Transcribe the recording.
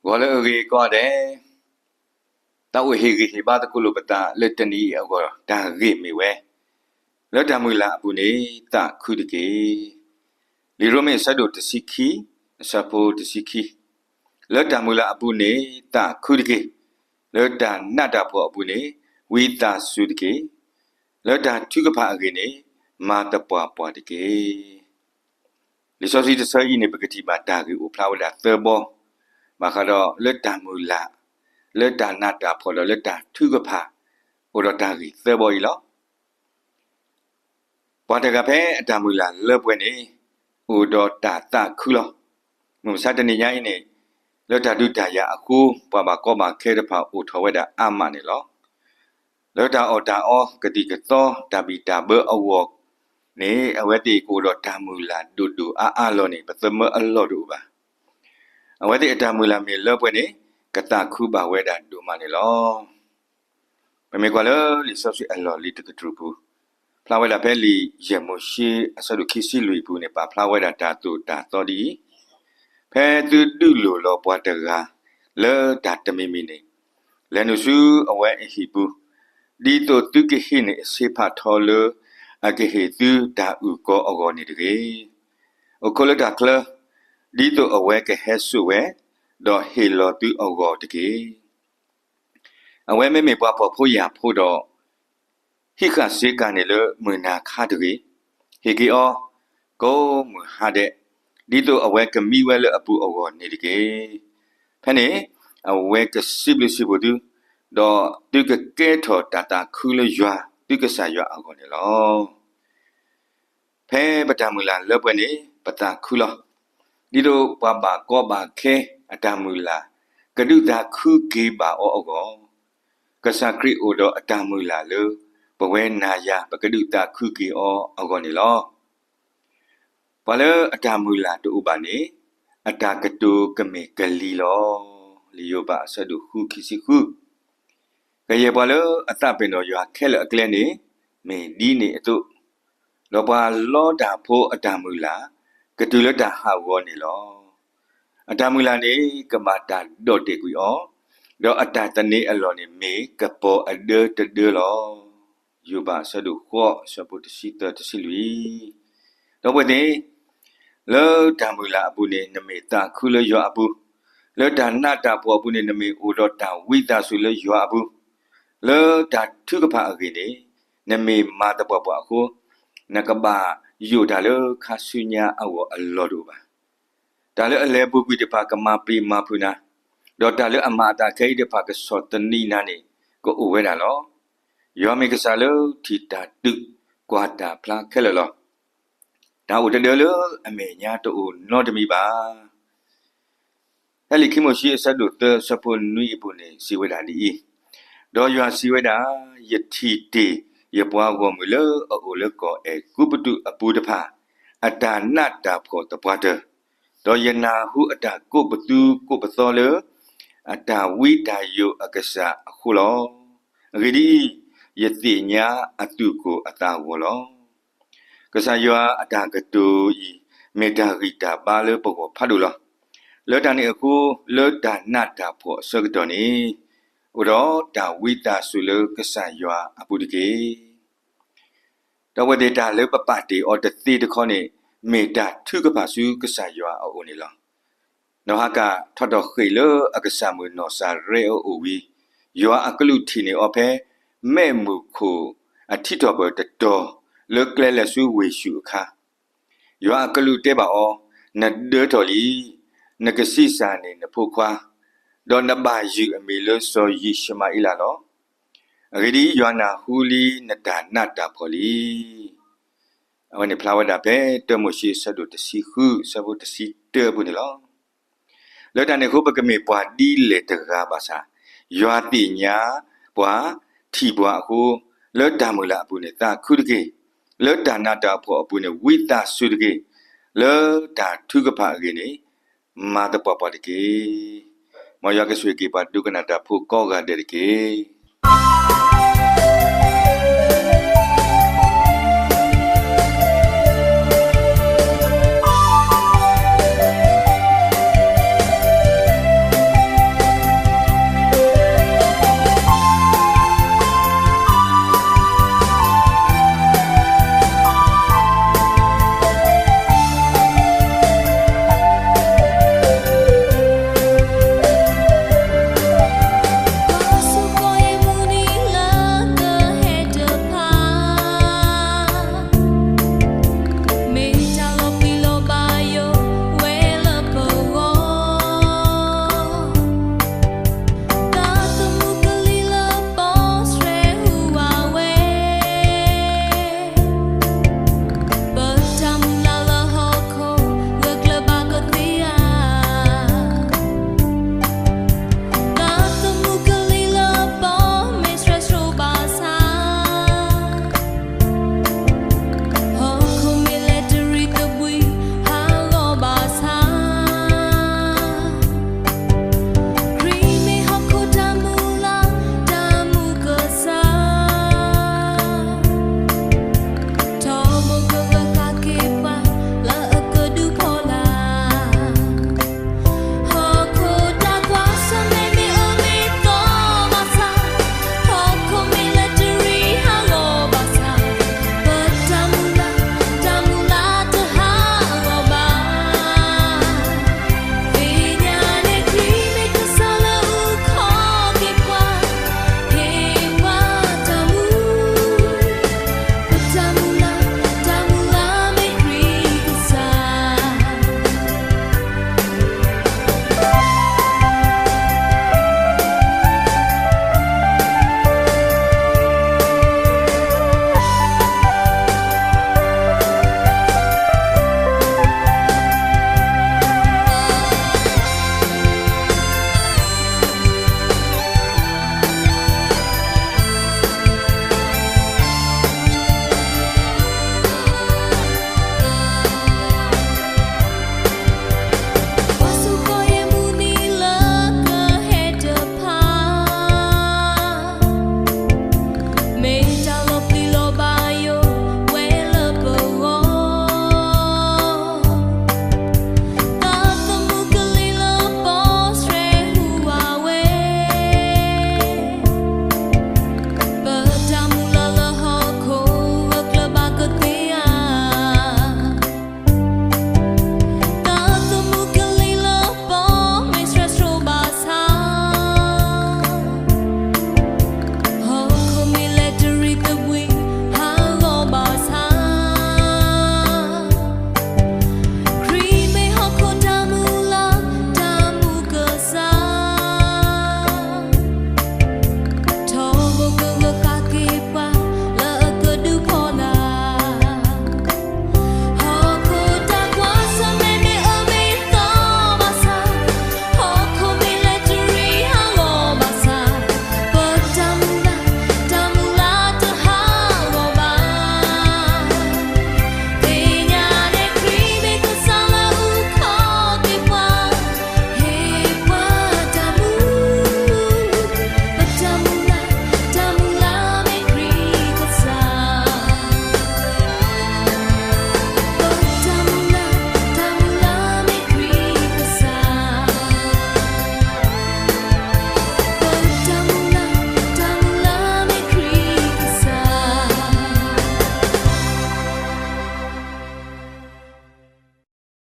ဂီၤလၢအဂ့ၤကိးဂၤဒဲး, သးအိၣ်ဟ့ၣ်ဂံၢ်ဟ့ၣ်ဘါသကိးလိာ်ပသးလၢတနံၤအံၤအဂီၢ် တၢ်ဂ့ၢ်မ့ၢ်ဝဲ, လၢတၢ်မုၢ်လၢ်အပူၤန့ၣ် သးခုတက့ၢ်. လံာ်ရိမ့ၤအဆၢဒိၣ်တဆံခံ, အဆၢဖိတဆံခံ, လၢတၢ်မုၢ်လၢ်အပူၤန့ၣ် သးခုတက့ၢ်. လၢတၢ်နးတၢ်ဖှီၣ်အပူၤန့ၣ် ဝံသးစူၤတက့ၢ်. လၢတၢ်ထုကဖၣ်အဂ့ၢ်န့ၣ် မၤသပှၢ်ပှၢ်တက့ၢ်. လံာ်စီဆှံတဆၢအံၤန့ၣ် ပကထံၣ်ဘၣ်တၢ်ဂ့ၢ်အိၣ်ဖျါဝဲဒၣ်သၢဘီ, ဘၣ်ဃးဒီးလၢတၢ်မုၢ်လၢ်, လၢတၢ်နးတၢ်ဖှီၣ်ဒီးလၢတၢ်ထုကဖၣ်, အိၣ်ဒီးတၢ်ဂ့ၢ်သၢဘီအံၤလီၤ. ပှၤတဂၤဖဲအတၢ်မုၢ်လၢ်လၢပှဲၤန့ၣ် အိၣ်ဒီးတၢ်သးခုလီၤ. မုၢ်မဆါတနံၤညါအံၤန့ၣ် လၢတၢ်ဒုးတၢ်ယၤအဃိ ပှၤဘၣ်ကီဘၣ်ခဲတဖၣ်အိၣ်ထီၣ်ဝဲဒၣ်အါမးန့ၣ်လီၤ. လၢတၢ်အီၣ်တၢ်အီ ကသံၣ်ကသီ တၢ်ဘံၣ်တၢ်ဘၢအဂီၢ်န့ၣ် အဝဲသ့ၣ်ကအိၣ်ဒီးတၢ်မုၢ်လၢ်ဒိၣ်ဒိၣ်အါအါလီၤန့ၣ် ပသမၢအလီၢ်တအိၣ်ဘၣ်. အဝဲသ့ၣ်အတၢ်မုၢ်လၢ်မ့ၢ်လၢပှဲၤန့ၣ် ကသးခုဘၣ်ဝဲဒၣ်ဒိၣ်မးန့ၣ်လီၤ. ပမ့ၢ်ကွၢ်လၢလံာ်စီဆှံအလီၢ်လံၤတကတြူၢ်ပူၤ, ဖျါဝဲဒၣ်ဖဲလံာ်ယဲၢ်မိၤၡ့ အဆၢဒိၣ်ခံဆံလွံၢ်အပူၤန့ၣ် ပာ်ဖျါဝဲဒၣ်တၢ်သိၣ်တၢ်သီဒ်အံၤ, ဖဲသုဒုးလိၢ်လီၤပှၤတဂၤလၢတၢ်တမံၤမံၤန့ၣ်, လဲၤနုာ်ဆူအဝဲအဟံၣ်ပူၤ, ဒ်သိးသုကဟံးန့ၢ်အဆ့ဖးထီလၢအကဟ့ၣ်သုတၢ်အုၣ်ကီၤအဂီၢ်န့ၣ်တဂ့ၤ. အိၣ်ခိးလၢတၢ်ချၢ, ဒ်သိးအဝဲကဟဲစိာ်ဝဲ, ဒီးဟ့ၣ်လီၤသုအဂီၢ်တက့ၢ်. အဝဲမ့မ့ၢ်ပှၤဖှီၣ်ဖိယာ်ဖိဒီး ဟံးဃာ်စ့ကၤန့ၣ်လၢမုၢ်နၤခါတဂ့ၤ, ဟ့ၣ်က့ၤအီၤ ကိးမုၢ်ဟါဒဲး, ဒ်သိးအဝဲကမံဝဲလၢအပူၤအဂီၢ်န့ၣ်တက့ၢ်. ဖဲန့ၣ် အဝဲကစံးဘျုးစံးဖှိၣ်သု, ဒီးသုကကဲထီၣ်တၢ်သးခုလၢယွၤ သုကစၢ်ယွၤအဂီၢ်န့ၣ်လီၤ. ဖဲပတၢ်မုၢ်လၢ်လၢပှဲၤန့ၣ် ပသးခုလီၤ. ဒ်သိးပှၤဘၣ်ကီဘၣ်ခဲအတၢ်မုၢ်လၢ် ကဒုးသးခုက့ၤဘၣ်အီၤအဂီၢ်, ကစၢ်ခရံာ်အိၣ်ဒီးအတၢ်မုၢ်လၢ်လၢ ပဝဲနၤယၤ ပကဒုးသးခုက့ၤအီၤအဂီၢ်န့ၣ်လီၤ. ပှၤလၢအတၢ်မုၢ်လၢ်တအိၣ်ဘၣ်န့ၣ် အတၢ်ကတိၤကမ့ၢ်ကလံၤလီၤ. လံာ်ယိၤဘးအဆၢဒိၣ်ဃုခံဆံဃု, ကယဲၢ်ပှၤလၢအသးပ့ၤနီၣ်ယွၤခဲလၢာ်အကျဲန့ၣ် မ့ၢ်ဒ်န့ၣ်အသိး, ဒီးပှၤလီတၢ်ဖိအတၢ်မုၢ်လၢ် ကတုၤလၢတၢ်ဟးဂီၤန့ၣ်လီၤ. အတၢ်မုၢ်လၢ်န့ၣ် ကဘၣ်တၢ်ဒီၣ်တဲာ်ကွံာ်အီၤ, ဒီးအတၢ်သန့ၤအလီၢ်န့ၣ်မ့ၢ်ကပီၤအဒၢတဒၢလီၤ. ယိၤဘးအဆၢဒိၣ်ဃိး အဆၢဖိတဆံသၢ တဆံလွံၢ်. ဒီပုၢ်ဝဲၢ်သ့ၣ်, လၢတၢ်မုၢ်လၢ်အပူၤန့ၣ် နမ့ၢ်သးခုလၢယွၤအပူၤ, လၢတၢ်နးတၢ်ဖှီၣ်အပူၤန့ၣ် နမ့ၢ်အိၣ်ဒီးတၢ်ဝံသးစူၤလၢယွၤအပူၤ, လၢတၢ်ထုကဖၣ်အဂ့ၢ်န့ၣ် နမ့ၢ်မၤသပှၢ်ပှၢ်အဃိ, နကဘၣ်ယိၣ်တၢ်လၢခါဆူညါအဂီၢ်အလီၢ်တအိၣ်ဘၣ်. တၢ်လၢအလဲၤပူၤကွံာ်တဖၣ်ကမၤပျံၤမၤဖုးနၤ, ဒီးတၢ်လၢအမၤအသးခဲအံၤတဖၣ်ကဆီၣ်သနံးနၤန့ၣ် ကအိၣ်ဝဲဒၣ်လီၤ. ယွၤမ့ၢ်ကစၢ်လၢထံၣ်တၢ်တုၤကွၢ်တၢ်ဖျါခဲလၢာ်လီၤ. တၢ်အိၣ်တဒၢလၢအမဲာ်ညါတအိၣ်နီတမံၤဘၣ်. ဖဲလံာ်ခံမိၤၡ့အဆၢဒိၣ်သၢ အဆၢဖိနွံအပူၤန့ၣ် စံးဝဲဒၣ်ဒ်အံၤ, ဒီးယွၤစံးဝဲဒၣ်, ယထံၣ်တ့ၢ်ယပှၤဂီၢ်မုၢ်လၢအအိၣ်လၢကီၢ်အဲၤကူပတူးအပူၤတဖၣ် အတၢ်နးတၢ်ဖှီၣ်သပှၢ်တၢၢ်, ဒီးယနၢ်ဟူအတၢ်ကိးပသူကိးပသီလၢ အတၢ်ဝံတၢ်ယိးအကစၢ်အဃိလီၤ. အဂ့ၢ်ဒ်အံၤ, ယသ့ၣ်ညါအသူၣ်ကိၢ်အသးဂီၤလီၤ. ကစၢ်ယွၤအတၢ်ကတိၤအံၤ မ့ၢ်တၢ်ဂံၢ်တၢ်ဘါလၢပဂီၢ်ဖးဒိၣ်လီၤ. လၢတၢ်န့ၣ်အဃိ, လၢတၢ်နးတၢ်ဖှီၣ်အဆၢကတီၢ်န့ၣ်, အိၣ်ဒီးတၢ်ဝံသးစူၤလၢကစၢ်ယွၤအပူၤတက့ၢ်. ဒီပုၢ်ဝဲၢ်သ့ၣ်, တၢ်လၢပပာ်တ့ၢ်အီၤတသ့တခီန့ၣ် မ့ၢ်တၢ်ထုကဖၣ်ဆူကစၢ်ယွၤအအိၣ်န့ၣ်လီၤ. နီၢ်ဟၤကၤထီၣ်ထီၣ်ဃ့ၢ်လၢအကစၢ်မုၣ်နီၢ်စၤရဲအအိၣ်ဝံၤ, ယွၤအကလူးထံၣ်န့ၢ်အီၤဖဲ မဲးမုၢ်ခိၣ်အထံထီၣ်ပၢၢ်တတီၤ လၢကျဲလဲၤဆူဝ့ၢ်ၡူၣ်အခါ, ယွၤအကလူးတဲဘၣ်အီၤ, နဒၢထီၣ်လံ, နကဆံးစၢ်န့ၢ်နဖိခွါ, ဒီးနဘၣ်ယုၢ်အမံၤလၢစီၤယံၡမၤအ့လးလီၤ. အဂ့ၢ်ဒ်အံၤ, ယွၤနၢ်ဟူလံနတၢ်နးတၢ်ဖှီၣ်လံ. အဝဲန့ၣ်ဖျါဝဲဒၣ်ဖဲ တၢမိၤၡ့အဆၢဒိၣ်တဆံဃု အဆၢဖိတဆံတၢအပူၤန့ၣ်လီၤ. လၢတၢ်န့ၣ်အဃိ ပကမ့ၢ်ပှၤဒ်လဲၣ်တဂၤဘၣ်ဆၣ်, ယွၤသ့ၣ်ညါပှၤ, ထံၣ်ပှၤအဃိ, လၢတၢ်မုၢ်လၢ်အပူၤန့ၣ် သးခုတက့ၢ်. လၢတၢ်နးတၢ်ဖှီၣ်အပူၤန့ၣ် ဝံသးစူၤတက့ၢ်. လၢတၢ်ထုကဖၣ်အဂ့ၢ်န့ၣ် မၤသပှၢ်ပှၢ်တက့ၢ်. မ်ယွၤကဆိၣ်ဂ့ၤက့ၤပှၤဒိကနၣ်တၢ်ဖိကိးဂၤဒဲးတက့ၢ်.